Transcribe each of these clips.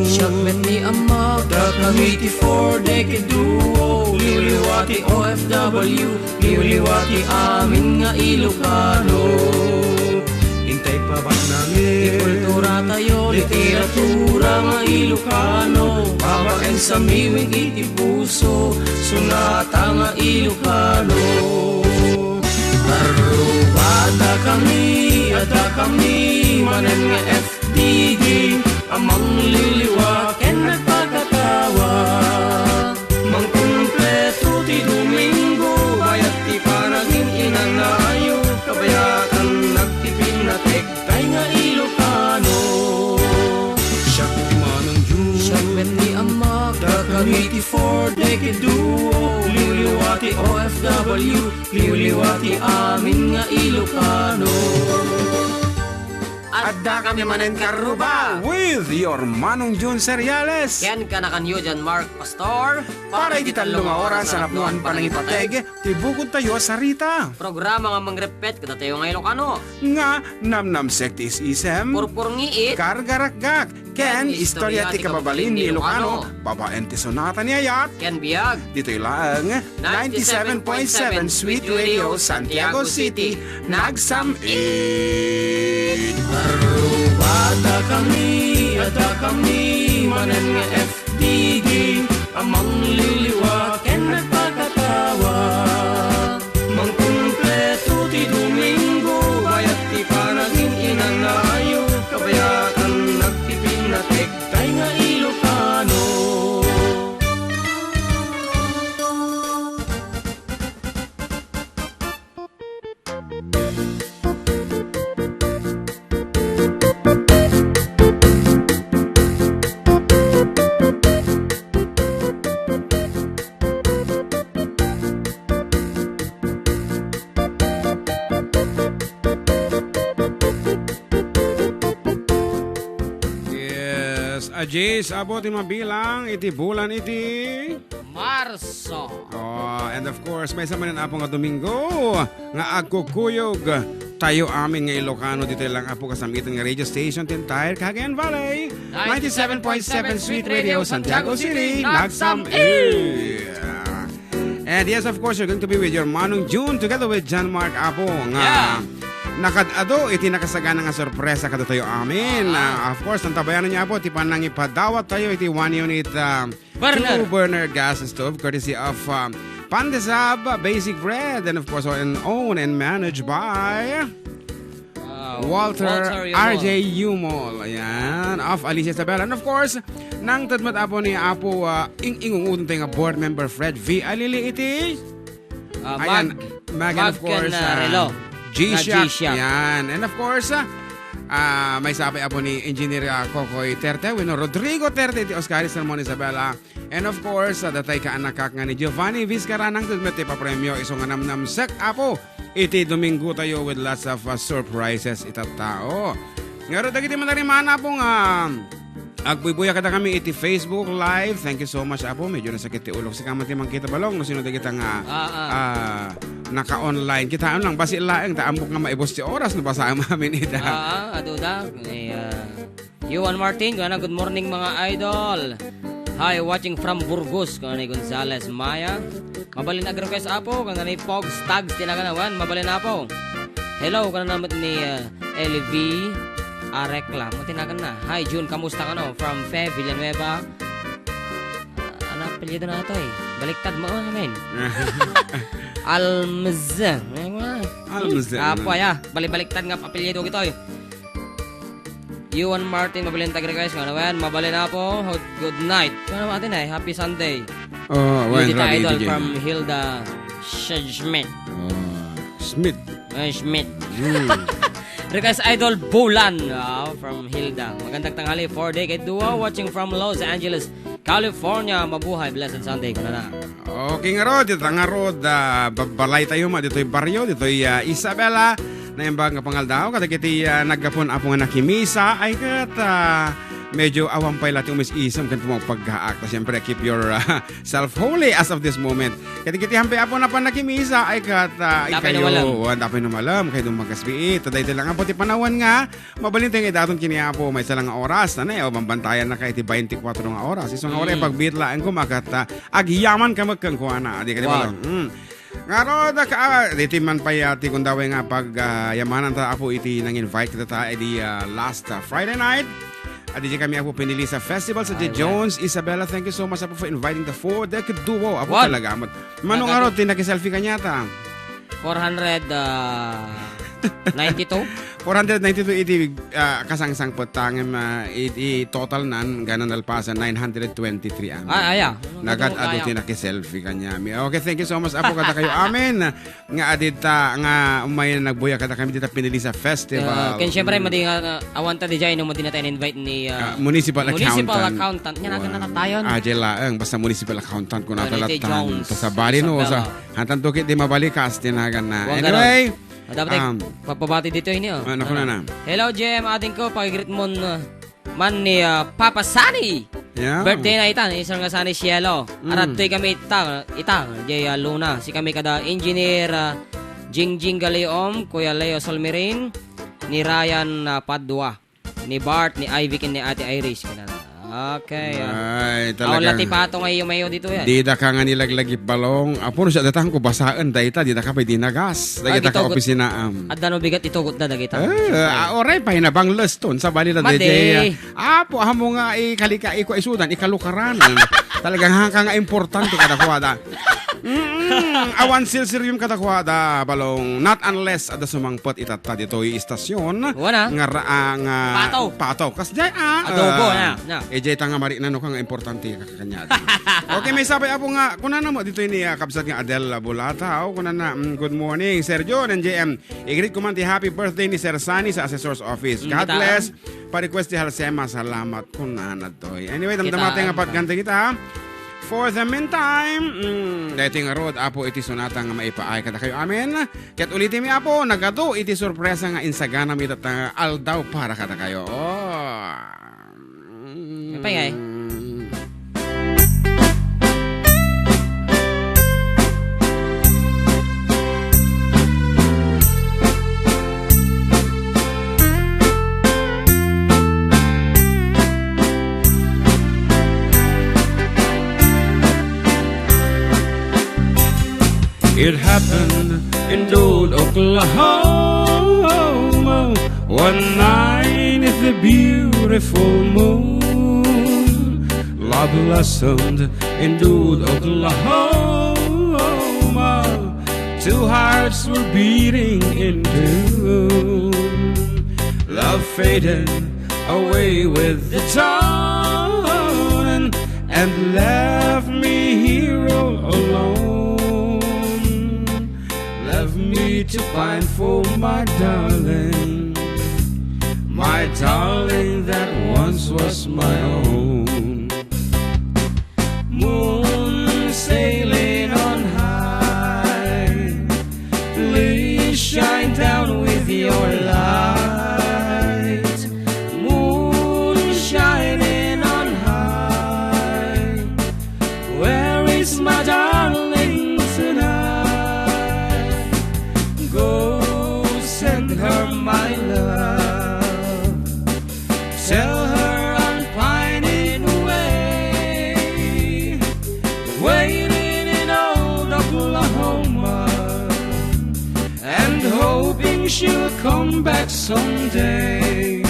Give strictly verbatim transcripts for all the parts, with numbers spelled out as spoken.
Siak met ni Amag, dakami ti Four Decade Duo, liwliwa ti O F W, liwliwa ti amin nga Ilocano. Intay pabatnami ti kultura tayo, literatura nga Ilocano, babaen sa miwing iti puso, sunata nga Ilocano. Arrubada kami, adda kami manen nga F D G, a mangliliwa ken nagpakatawa. Mangkumpleto ti Domingo, bayat ti panagin-inanayo, kabayatan nagtipinnatek tay nga Ilocano. Siak ni Manong Jun. Siak met ni Amag, dakami ti Four Decade Duo, liwliwa ti O F W, liwliwa ti amin nga Ilocano. Adda kami manen karruba. With your Manong Jun Seriales. Ken kanakanyo, John Mark Pastor. Para iti tallo nga oras a napnoan panangipateg ti bukod tayo a sarita. Programa nga mangreppet kadatayo nga Ilocano. Nga namnamsek ti is-isem. Purpurngiit. Kargarakgak. Ken istorya ti kababalin ni Ilocano. Babaen ti sonata ni ayat. Ken biag. Ditoy laeng ninety-seven point seven Sweet Radio Santiago City. Nagsam-it. Arrubada kami, adda kami manen nga F D G, a mangliliwa ken nagpakatawa. Mangkumpleto ti Domingo, bayat ti panagin-inanayo, kabayatan nagtipinnatek tay nga Ilocano. Yes, a Jace, apo ti mabilang iti bulan iti Marso. Oh, and of course, maysa manen, apo, nga Domingo nga agkukuyog tayo amin nga Ilocano ditoy lang, apo, kasam-iten nga radio station ti entire Cagayan Valley. Ninety-seven point seven Sweet Radio, Santiago City. Nagsam-it. And yes, of course, you're going to be with your Manong June together with John Mark, apo, nga Yeah. nakad-ado iti nakasagana nga sorpresa kadatayo amin. Ah. Ah, of course, antabayanan niyo, apo, ti panangipadawat tayo iti one unit, ah, Burner. Two-burner gas stove courtesy of, um, Pandesab Basic Bread, and of course, owned and managed by Uh, Walter Walter Yumol. R J Yumol. Ayan. Of Alicia Isabel. And of course, nangted met, apo, ni Apo, uh, ing-ingungutan tayo nga board member Fred V. Alili iti. Uh, Ayan. Mag, Mag and of Mag course, and, uh, uh, Relo. G-Shock. Na G-Shock. Ayan. And of course, uh, uh, maysa pay, apo, ni Engineer, uh, Kokoy Terte, wenno Rodrigo Terte iti Oscaris Ramon Isabela. And of course, uh, datay kaanakak nga ni Giovanni Vizcarra, nangted met ti papremio, isu nga namnamsek, apo, iti Domingo tayo with lots of, uh, surprises ita tao. Ngarud dagiti manarimana, apo, nga agbuybuya kadakami iti Facebook Live. Thank you so much, apo. Medyo nasakit ti ulok. Sika man ti mangkita balong no sino dagita nga, Ah, ah. ah, naka-online. Kitaem lang, basi laeng, ta ammok nga maibus ti oras no basaem amin ita. Ah, ah, adu da. Eh, ah, Yuan Martin, kunana, "Good morning, mga idol. Hi, watching from Burgos," kunana ni Gonzales Maya. "Mabalin ag-request, apo," kunana ni Pogs Tags, ti nagan-awan, "Mabalin, apo." "Hello," kunana met ni, uh, L V Arekla. Mo ti naganna. "Hi, June, kamusta kano?" From Fe Villanueva. Ah, ano apelyido na ito eh? Baliktad mo, ano, men? Almz. Almz. Apo, ya. Bali-baliktad nga apelyido kito eh. Yuan Martin, mabalin tag-request nga, ano, wen, mabalin, apo. Good, good night. Ano naman atin eh? Happy Sunday. Oh, wen, Judith Rabi Idol Judith. From Hilda Schmidt. Oh, Smith. Eh, Schmidt. Hmm. Request Idol Bulan, ah, from Hilda. Magandang tanghali, Four Decade Duo, watching from Los Angeles, California. Mabuhay, blessed Sunday, kunana. Okay, ngarud, ita ngarud, ah, babalay tayo, ma, ditoy baryo, ditoy, ah, Isabela. Naimbag nga pangaldaw, kadagiti, ah, naggapon, apo, nga nakimisa, ay ket, ah, Medyo awan pay la ti umis-isem ken pumagpaggaak. Ta siyempre, keep your, ah, self holy as of this moment. Ket iti hampay Apo napan nakimisa, ay kat, ah, Tapay ikayo, no malem. Wan, tapay no malem, kay dumagas biit. Ta daytoy lang Apo ti panawan nga, mabalin tayo nga idaton kini Apo, maysa lang nga oras, ano eh, o, bambantayan na kay ti twenty-four nga oras. Isu nga oras, Mm. pagbiit laeng ko, makat, ah, agyaman ka magkangkuana. Adi ka di Wow. ba lang? Mm. Ngarud, ah, ka, ah, diti man pay, ah, ti kundawe nga pag, ah, yamanan ta, Apo, iti nang-invite kita ta, edi, ah, last, ah, Friday night. Adi di kami, Apo, pinili sa festival sa Ay, Jones, Isabela. Thank you so much, Apo, for inviting the four deck duo. Apo, What? talaga, amat. Mano Nagadu- ngarud, ti nakiselfie kaniata? Four hundred, ah, ninety-two? Four hundred ninety-two iti, ah, kasangsangpet ta ngem, ah, i, i total nan, ganan nalpasan, nine hundred twenty-three amin. Ah, aya. Nagad-adu Kaya. ti nakiselfie kaniami. Okay, thank you so much, Apo, kada kayo amin. Nga adita, nga umay nagbuya kada kami dita pinili sa festival. Ah, ken siyempre, Mm. madi nga, ah, awan ta di jay, no, madi na tayo invite ni, ah, Ah, municipal municipal accountant. accountant. Nga natin Wow. natatayon. Ah, jay laeng, basta municipal accountant ko Ano, natala iti tan. Jones, Ta sa bali, no, Isabela. sa, hantan to kit di mabalikas, tinagan na. Wa, Anyway, ganun. Ah, dapat ay um, papabati dito ini, oh. Ah, naku, Ano? nana. Hello, Jem. Ading ko, pakigreet mo na man ni, ah, Papa Sunny. Yeah. Birthday na itan, isang nga Sunny Cielo. Mm. Aradtoy kami ita, ita, jay, ah, Luna. Si kami kada engineer, ah, Jingjing Galeom, Kuya Leo Solmerin, ni Ryan, ah, Padua, ni Bart, ni Ivy, ken ni Ate Iris. Kanana. Okay, ah. Ay, Awan talagang la ti pato nga iyo mayo dito yan. Dida ka nga nilaglagip balong. Apo, no siya datang ko basaen, dayta, dida ka pay dinagas. Dagita ka opisinaam. Adda no bigat itugot da, dagita. Eh, ah, oray pa, hinabang leston, sa bali la Madi. D J, ah. Apo, amo nga, ikalika, iko isudan, ikalukaran. Talagang hangka nga importante kadakwada. Mm, awan silsirium kadakwada, balong. Not unless adda sumangpet itatta ditoy istasyon. Wana. Nga ra-, ah, nga Pato. pato. Kasjay, ah, Adobo, ah, na, na. E J ta nga mari na no ka nga importante ka kanya. Okay, may sabay apo nga, kunana mo ditoy ni, ah, kabsat nga Adel Bulataw, kunana, mm, good morning, Sergio, ng J M. I-greet ko man ti happy birthday ni Sir Sunny sa assessor's office. Mm, God kita. bless. Pa-request ti Halsema, salamat, kunana. Toy. Anyway, damdamate nga patgante kita, ha? For the meantime, mm, daytoy nga rod, Apo, iti sonata nga maipaay kadakayo amin. Ket ulitimi, Apo, nagadu iti sorpresa nga insaganam ita ta aldaw para kadakayo. Oh. Apay, ay? It happened in old Oklahoma. One night is the beautiful moon. Love blossomed in old Oklahoma. Two hearts were beating in tune. Love faded away with the dawn and left me here all alone. Left me to pine for my darling, my darling that once was my own. Moon sailing on high, please shine down with your light. Moon shining on high, where is my darling tonight? Go send her my love. Tell her I'm pining away, waiting in old Oklahoma, and hoping she'll come back someday.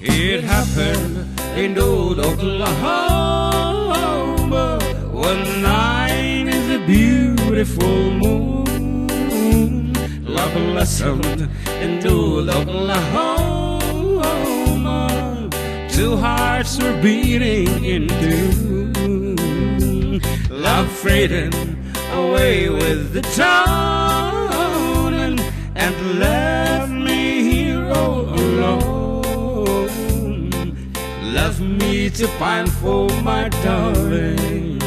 It happened in old Oklahoma. One night in the beautiful moon, love blossomed in old Oklahoma. Two hearts were beating in tune. Love faded away with the dawn, and, Left me here all alone. Left me to pine for my darling.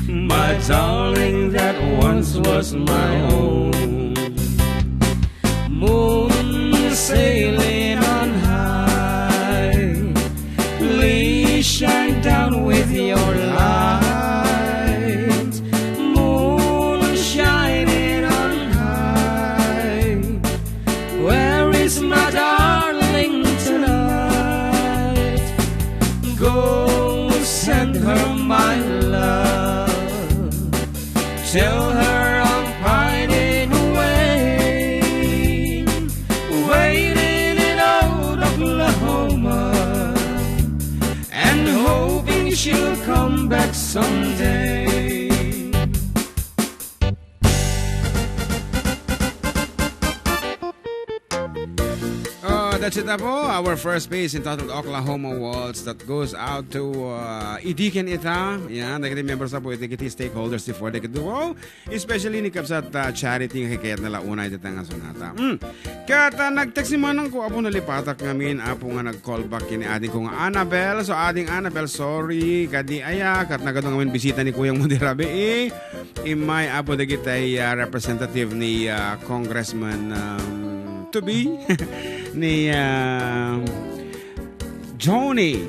My darling that once was my own. Moon sailing on high. Please shine down with your light. Moon shining on high. Where is my darling tonight? Go send her my love. Tell her I'm pining away, waiting in old Oklahoma, and hoping she'll come back someday. Oh, that's it, apo. Our first piece entitled Oklahoma Waltz that goes out to, uh, idi ken ita. Yan, dagiti members, apo, dagiti stakeholders ti For the Duo. Especially ni Kabsat, uh, Charity nga kayatna la unay dita nga sonata. Mm. Ket, uh, nag-text ni Manang ko, apo, nalipatak ngamin, apo, nga nag-call back ken ni ading ko nga Annabel. So, ading Annabel, sorry, kadi aya, ket nagadu ngamin bisita ni Kuyang Mudi Rabi, eh. Immay, apo, dagiti, uh, representative ni, uh, Congressman, um, to be, ni, uh, Johnny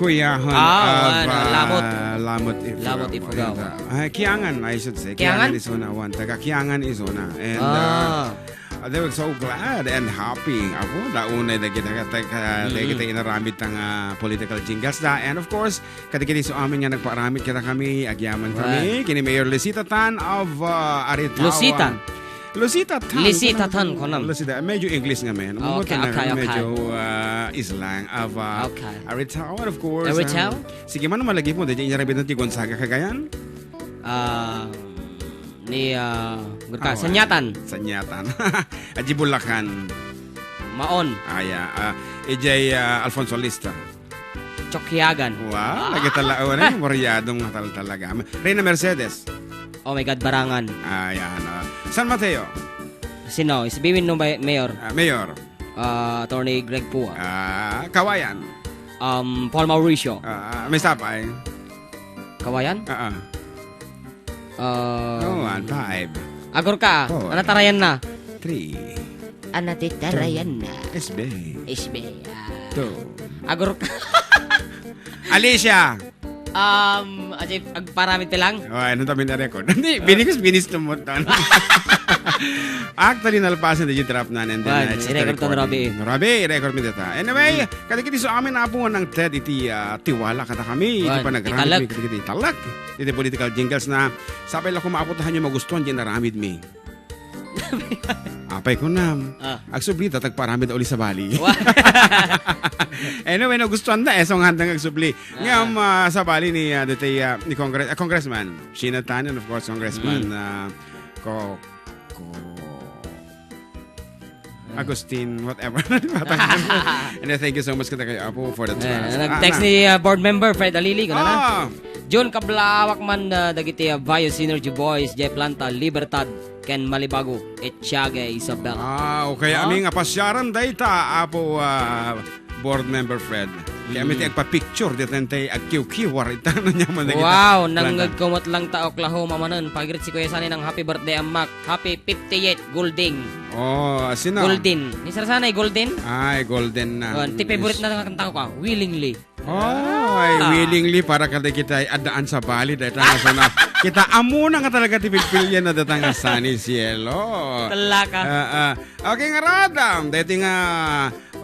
Kuyahan Ah, of, wan, ah, Lamot. Lamot Ifugao. Lamot Ifugao. Ah, Kiangan, I should say. Kiangan? Kiangan isuna, wan. Taga Kiangan isuna. And, Ah. uh, they were so glad and happy. Apo, da unay dagiti, dagiti, Mm. dagiti inaramid ta nga political jingles da. And of course, kadagiti isu amin nga nagpaaramid kadakami, agyaman Wan. kami. Kini Mayor Lucita Tan of, uh, Aritawan. Lucita. Lucita Tan. Lucita Tan, kunam. Lucita, medyo English nga men. Ah, okay, okay, okay. Medyo, uh, slang of, uh, Okay. Aritawan, of course, Aritawan? uh, sige man, malagip mo, dahil inarabit na ti Gonzaga, Cagayan? Ah, ni, ah, Gurka, Ah, Sanyatan. Sanyatan. Aji Bulacan. Maon. Ah, yeah. Ah, ijay, ah, Alfonso Lista. Chokyagan. Wow, Ah. nagitalaw na yung Moriadong tal talaga. Reyna Mercedes. Oh my God, Barangan. Ah, yan, ah. San Mateo. Sino? Si Biwin no, May-, Mayor? Ah, Mayor. Ah, Attorney Greg Pua. Ah, Kawayan. Um, Paul Mauricio. Ah, may sapay. Kawayan? Ah, ah. Ah. Oh, one, five. Agor ka. Four. Anatarayan na. Three. Anatitarayan na. Isbe. Isbe, ah. Two. Agor ka. Alicia. Um, ajay, agparamid ti lang? Oh, ano tamin na record? Hindi, binis, binis tumot. Actually, nalpasan di trap na, and then, Wan, uh, it's just i-record recording. Robbie. Robbie, i-record mi data. Anyway, Hmm. kadagiti isu amin, apo, nga nangted iti, ah, tiwala kadakami, iti Wan, panagramat italek. mi kadagiti italek. Iti political jingles na, sapay la koma, apo, ta haanyo magustuhan, di naramid mi. Apay kunam. Ah. Agsubli ta, agparamid uli sabali. Wa- Anyway, nagustuhan da, eh, so nga handang agsubli. Ah. Ngam, ah, sabali ni, ah, dati, ah, ni Congress-, ah, Congressman Sheena Tan, and of course, Congressman, Mm. ah, Ko-, Ko-, Agustin, whatever. And thank you so much kadakayo, apo, for the Eh, trust. Nag-text Ah, na. ni, ah, board member Fred Alili, kuna na. Ah. June, kablawak man, ah, dagiti, ah, Bio Synergy Boys, jay planta, Libertad, ken Malibago, Etiaga, Isabela. Ah, okay. Ah? Amin nga pasiaran dayta, apo, ah, board member Fred. Kaya Mm. amin ti agpa-picture, di tayo tayo agkiwkiwar, ita, ano niya man, nagita. Wow, planta. Nangngegko met lang ta Oklahoma manen. Pagrit si Kuya Sani ng happy birthday, amak. Happy fifty-eight, Golding. Oh, sino? Golden. Ni Sir Sanay, Golden? Ay, Golden na. Oh, ti favorite na nga kanta ko, ah, Willingly. Oh, ay, Ah. Willingly para kadagiti ay addaan sabali, dahil tanga sana. Kita amuna nga talaga ti pilpilian na datang nga Sunny Cielo. Talaka. Ah, ah. Okay, nga radam. Dahil nga,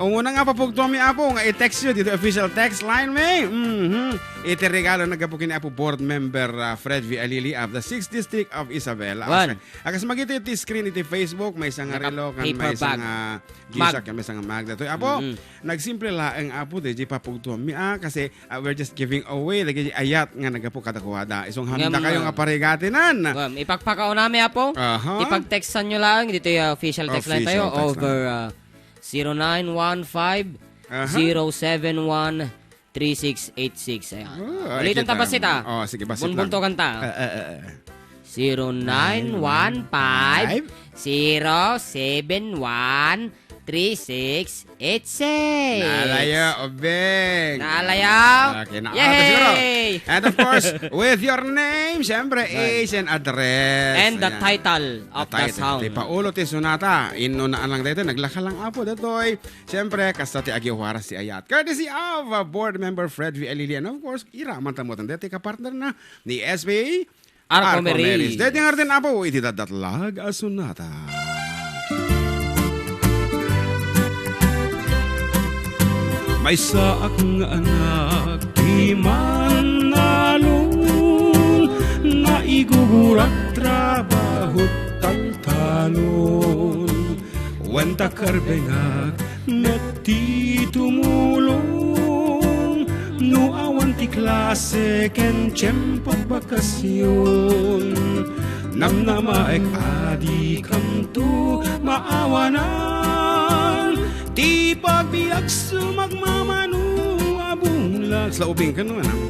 umuna nga papugtuan mi, apo, nga i-text yu dito official text line mi. Mhm. Iti regalo na gapu ken ni Apo Board Member, ah, Fred V. Alili of the sixth District of Isabela. Wan. Akas, akas magiti ti screen iti Facebook, maysa nga Naka relo, kan paper maysa bag. nga G-Shock, Mag. kan maysa nga mag. Datoy, apo, Mm. nagsimple laeng, apo, daydi papugtuan mi, ah, kasi, ah, we're just giving away dagiti ayat nga nagapu kadakuada. Isong hamda Ngem, kayo nga ah, parigatinan. Ngem, ipagpakaunami, apo. Aha. Ipag-textan nyo laeng dito, ah, official text line tayo Official text over, line. ah, zero nine one five, Aha. zero seven one, three six eight six. Ayan. Oh, ay, Ulitin ta kita. basit, ah. Oh, sige, basit lang. Bunbuntokan ta. Eh, eh, eh, eh. Zero nine one five, Five. Zero seven one three six eight six. Nalayo, ubing. Nalayo? Okay, na-, Yay! Siguro. And of course, with your name, siyempre, Yan. Age and address. And the Ayan. Title of the song. Ti paulo ti sonata. Inno na lang dito, naglaka lang, Apo, datoy. Siyempre, kasta ti agiwaras ti ayat. Courtesy of, uh, board member Fred V. Alili. And of course, ira man tamutan dito, kapartner na ni S P Arco Arco Meris. Meris. Daytoy nga rin, Apo, iti daddatlag a sonata. Maysaak nga anak ti mannalon, naigugurak trabaho taltalon. Wen ta karbengak met ti tumulong, no awan ti klase ken tiempo bakasyon. Namnamaek a dikanto maawanan, ti pagbiag sumagmamano a bulag. Sa ubing ka naman, ah.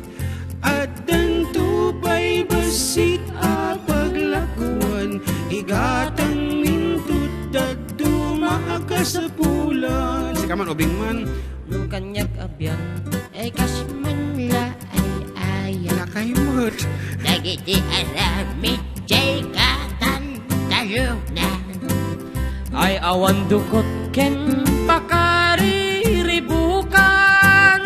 Addanto pay bassit a paglakuan, igatang mintot dadduma a kasapulan. Sika man, ubing man. No kaniak a biang, ay kas man la ay aya. Lakay met. Dagiti aramid, jay katantalunan. Ay awan dukot ken pakariribukan,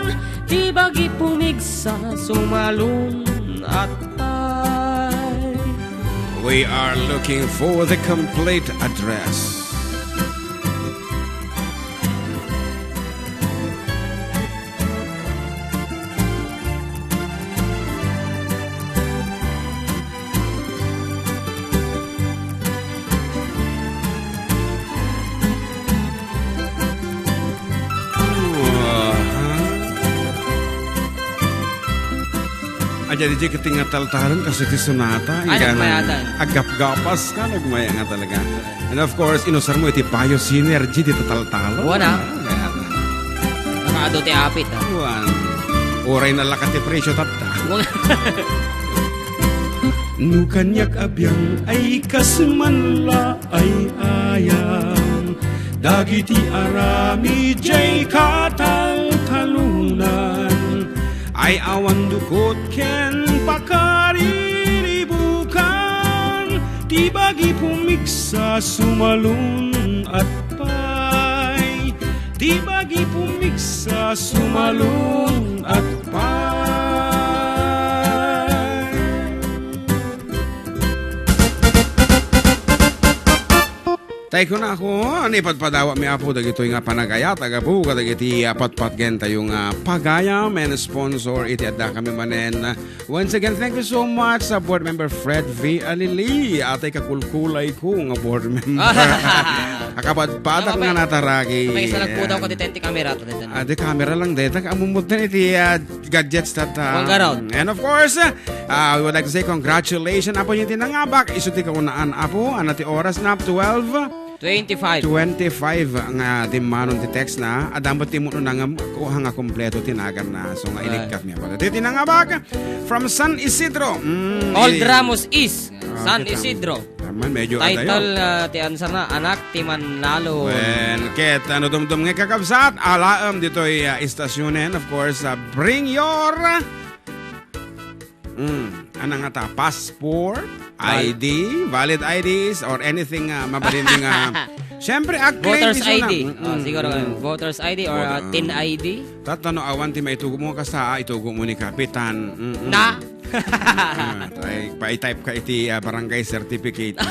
ti bagi pumigsa sumalun at pay. We are looking for the complete address. Aja di ket nga taltalon kasi ti sonata, Ay, ingka nagmayatan. Aggapgapas ka, nagmaya nga talaga. And of course, inusar mo iti Bio Synergy, di tataltalon. Wala. Ah, kaya na. Nakaado ti apit, ah. Wan. Uray na lakat ti presyo, tatta. Wala. No kaniak a biang ay kas man la ay ayam, dagiti aramid jay kataltalunan, ay awan dukot ken pakariribukan, ti bagi pumigsa sumalun at pay, ti bagi pumigsa sumalun at pay. Tay kunako, ni padpadawa mi, Apo, dagitoy nga panagayat, agapu, kadagiti, ah, patpatgen tayo nga pagayam and sponsor iti adda kami manen. Once again, thank you so much sa board member Fred V. Alili. Atay kakulkulay ko nga board member. Akapadpadak nga nataragi. May isa lang po daw ka detente camera. Ah, di camera lang, deta. Amumot na iti, ah, gadgets tata. One around. And of course, ah, we would like to say congratulations, Apo, yung tinangabak. Isu ti kaunaan, Apo. Ano ti oras na? Twelve? Twenty-five. Twenty-five nga dimmanon ti text na. Adamot ti muno na nga kuha nga kompleto ti nagan na. So, nga ilikkat niya pa. Ti tinangabak from San Isidro. Mm, Old eh. Ramos East, Ah, San kita. Isidro. Naman, medyo Title, adayo. Ah, ti answer na, Anak ti Manlalo. Wen, ket, ano, dumdum nga kakabsat, alaem ditoy, ah, istasyonen, of course, ah, bring your, mm, ano nga ta, passport, Val- I D, valid I Ds, or anything, ah, mabalin nga, siyempre, a-claim Voters isu na. I D. Mm, Oh, mm, siguro, mm. Voters I D or, ah, Voter, tin mm. I D. Tatano awan ti maitugo mo, kasta, ah, itugo mo ni Kapitan. Mm, mm. Na? Ah, tay, pa-type ka iti, ah, barangay certificate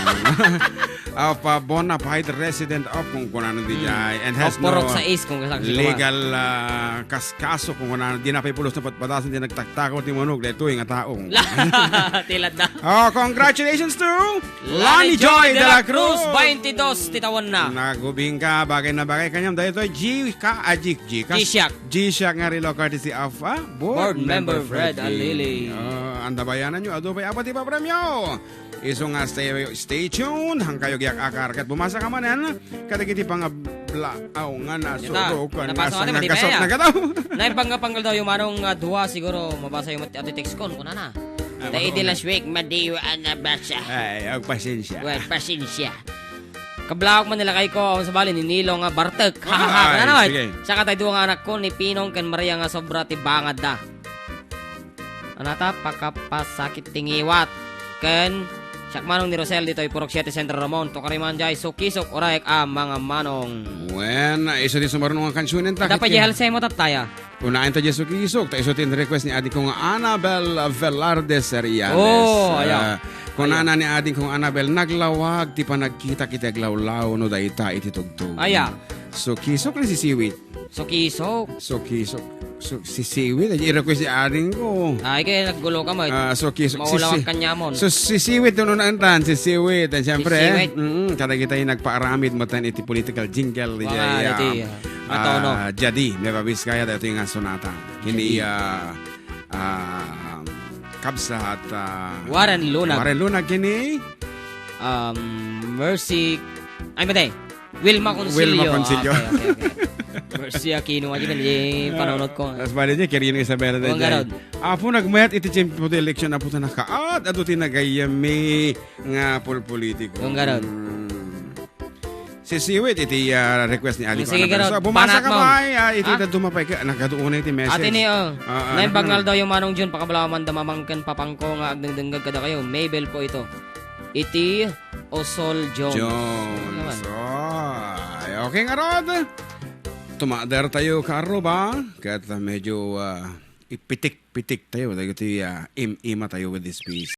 of, ah, bona fide resident of kung kunano di Mm. jay, and has Of Purok no Sais, kung kasang siguro. Legal, ah, kaskaso kung kunano, di na pay pulos na patpatasan, di nagtaktakaw ti manog, daytoy nga tao. Tilad na. Oh, congratulations to Lani Joy de la Cruz, twenty-dos ti tawenna. Nagubing ka, bagay na bagay kaniam. Daytoy G ka, ah, G, G ka. G-Shock. G-Shock nga relo courtesy of, ah, Board Member Fred Alili. Ah, antabayanan nyo, adu pay apat ti papremyo. Isu nga stay, stay tuned, hangkayo giak akar, ket bumasa ka manen, kadagiti pangabla, aw, nga nasuro, Ita, kan napasok nasa nga nga madi gasot kaya. Na gataw. Naipanggapanggol daw yung manong, ah, dua, siguro, mabasa yung mat-, ati text ko, kunana. Ah, Ta idi mabasa. Last week, madiyo ang nabasa. Ay, agpasensya. Well, pasensya. Kablawak man ni lakayko, awan sabali ni Nilo nga bartek. Ay, sige. Siak tay dua nga anakko, ni Pinong ken Maria nga sobra ti bangadda. Anata, pakapasakit ti ngiwat. Ken siak manong ni Rosel ditoy Purok siete Centro Ramon. Tukari man jay, sukisok, orayek a mga manong. Wen, isu ti sumaruno nga kansionen ta. Dapat jay halsemo tattaya. Unaen ta jay sukisok, ta isu ti request ni adingko nga Annabel Velarde Seriales. Oh, aya. Ah, kunana ni adingko nga Annabel, naglawag ti panagkitak iti aglawlaw no dayta iti tugtog. Aya. Sukisok ni sisiwit. Sukisok. Sukisok. Su-, sisiwit. Ay, i-request ni adingko. Ay, kaya naggulo ka, Mike. Ah, sukisok. Maulaw ang kanyamon. So, sisiwit, no, naan tan, sisiwit. And siyempre, sisiwit. Mm, kada kita yung nagpaaramid mo tan iti political jingle. Wala, iti, ah, ah, matono. Ah, jadi, Nueva Vizcaya, dito yung sonata. Hindi, ah, ah, kabsat, ah, Warren Lunag. Warren Lunag, kini? Um, Mercy, ay, matay. Wilma Concilio. Wilma Concilio. Ah, okay, okay, okay. Mercy Aquino, nga dyan, eh, panunod ko. Tapos bali dyan, Kirino Isabela na dyan. Apo, nagmayat iti tiempo ti eleksyon, apo, ta nakaat, adu ti nagayami nga pulpolitiko. Yung garod. Hmm. Sisiwit iti, ah, request ni Adi. Sige, Annabel. Garod. So, bumasa ka ba, ah, iti daduma pa, nagkaduunay ti message. Ati ni, oh, ah, ah, naimbag nga aldaw yung Manong Jun, pakabalaman da mamangken papangko nga agdengdengag kada kayo. Mabel po ito. Iti Osol Jones. Jones. Ano naman? Oh, ay, okay nga, Rod. Tumader tayo, Karuba. Kahit medyo, ah, ipitik-pitik tayo. Dahil ito, ah, im-ima tayo with this piece.